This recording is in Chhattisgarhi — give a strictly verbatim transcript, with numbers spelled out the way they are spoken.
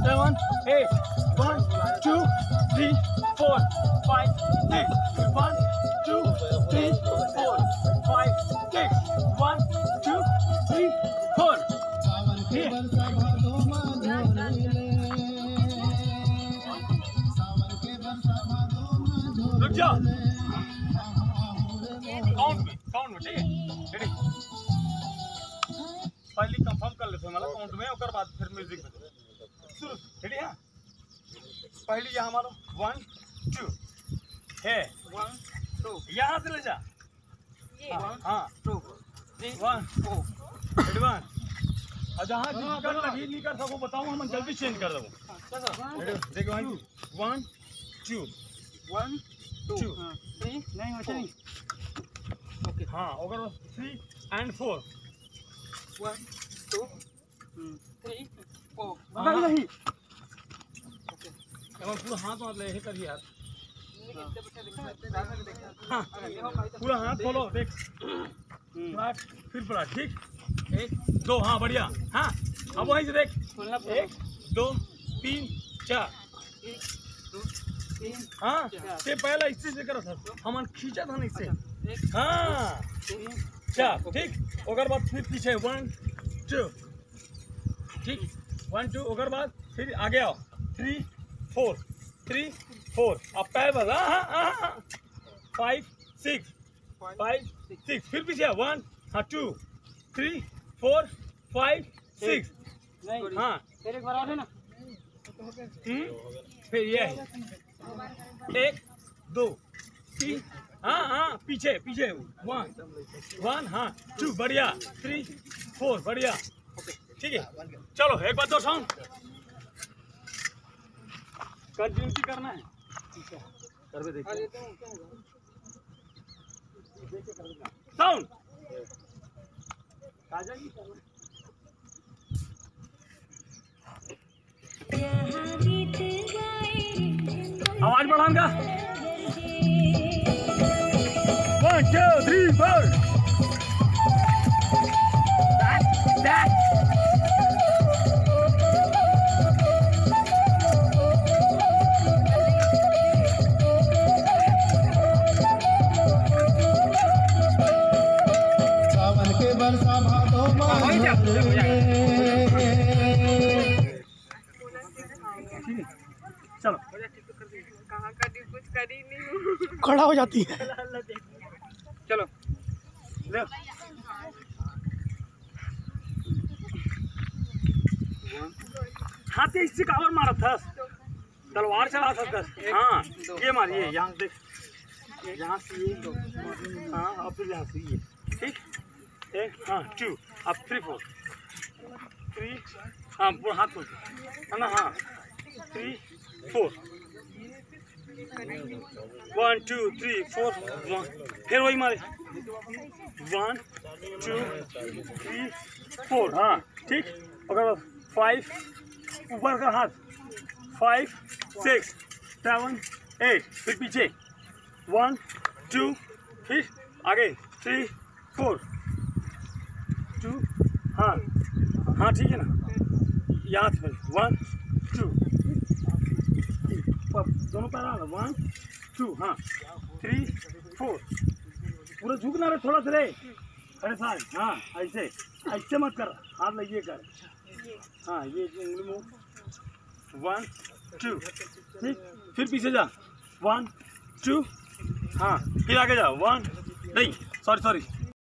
seven, eight, one, two, three, four, five, six, one, two, three, four, five, six, one, two, three, four. ये। रुक जाओ। काउंट में, काउंट में, ठीक है? रेडी? पहली कंफर्म कर लेते हैं, मतलब काउंट में, ओकर बाद फिर म्यूजिक में। शुरू, रेडी है? पहली यहाँ मारो, वन, टू, है। One, two. यहाँ से ले जा। ये। हाँ, वन, हाँ। Two, three, one, four. Advance. और जहाँ हाँ, जिसका हाँ। लगी नहीं कर सको, बताओ, हम जल्दी चेंज कर दो। हाँ, चलो। रेडी, देखो भाई, one, two. One, two. Two. हाँ। थ्री, नहीं, वैसे फोर। नहीं। ओके। हाँ, ओकर बाद three and four. One, two, hmm. Three, four. हाँ। बगल नहीं। ओके। अब पूरा हाथ वाथ ले, यही करिए यार। हाँ। पूरा हाथ खोलो, देख। हम्म। फ्लैट, फिर फ्लैट, ठीक। एक, दो, हाँ, बढ़िया। हाँ, अब वहीं से देख। खोलना पड़ेगा। एक, दो, तीन, चार। एक, दो, तीन, हाँ, चार। ये पहला इसी से करो सर, हमन खींचा था नहीं से। अच्छा, एक, हाँ, दो, तीन, चार, ओके। ठीक। ओकर बाद फिर पीछे वन, टू, ठीक, वन, टू। ओकर बाद फिर आगे आओ, थ्री, फोर, थ्री, फोर। अब पैर बस, हाँ, हाँ, हाँ, हाँ। Five, six, five, six. फिर पीछे आओ, वन, हाँ, two, three, four, five, six. नहीं। हाँ। फिर एक बार और है ना। हम्म, फिर ये है। एक, दो, तीन। हाँ, हाँ, पीछे, पीछे। वन, वन, हाँ, टू, बढ़िया। थ्री, फोर, बढ़िया। ठीक है, चलो एक बार दो साउंड। कंटिन्यूटी करना है। कर भी देखिए। साउंड। आवाज बढ़ाऊंगा। One, two, three, four. सावन के बरसा भादो मा। हाँ, हो ही जाता है, हो जाता है। ठीक है, चलो। कहाँ का नहीं, कुछ कर ही नहीं हूँ। खड़ा हो जाती है। चलो, ले। हाथ से इससे कावर मारा था, तलवार चला था। हाँ, ये मारिए, यहाँ देख, यहाँ से ये, हाँ, और फिर यहाँ से ये, ठीक। एक, हाँ, टू, अब थ्री, फोर, थ्री, हाँ, पूरा हाथ खोल, है ना, हाँ, three, four, one, two, three, four, one, फिर वही मारे, वन, टू, थ्री, फोर, हाँ, ठीक। ओकर बाद फाइव, ऊपर का हाथ, फाइव, सिक्स, सेवन, एट, फिर पीछे, वन, टू, फिर आगे, थ्री, फोर, टू, हाँ, हाँ, ठीक है ना, यहाँ से वन, टू, दोनों पैर, वन, टू, हाँ, थ्री, फोर। पूरा झुकना रे, थोड़ा सा रे। अरे साहब, हाँ, ऐसे, ऐसे मत कर, हाथ लगिए कर। हाँ, ये उंगली मूव। वन, टू, ठीक, फिर पीछे जा। वन, टू, हाँ, फिर आगे जा। वन, नहीं, सॉरी, सॉरी,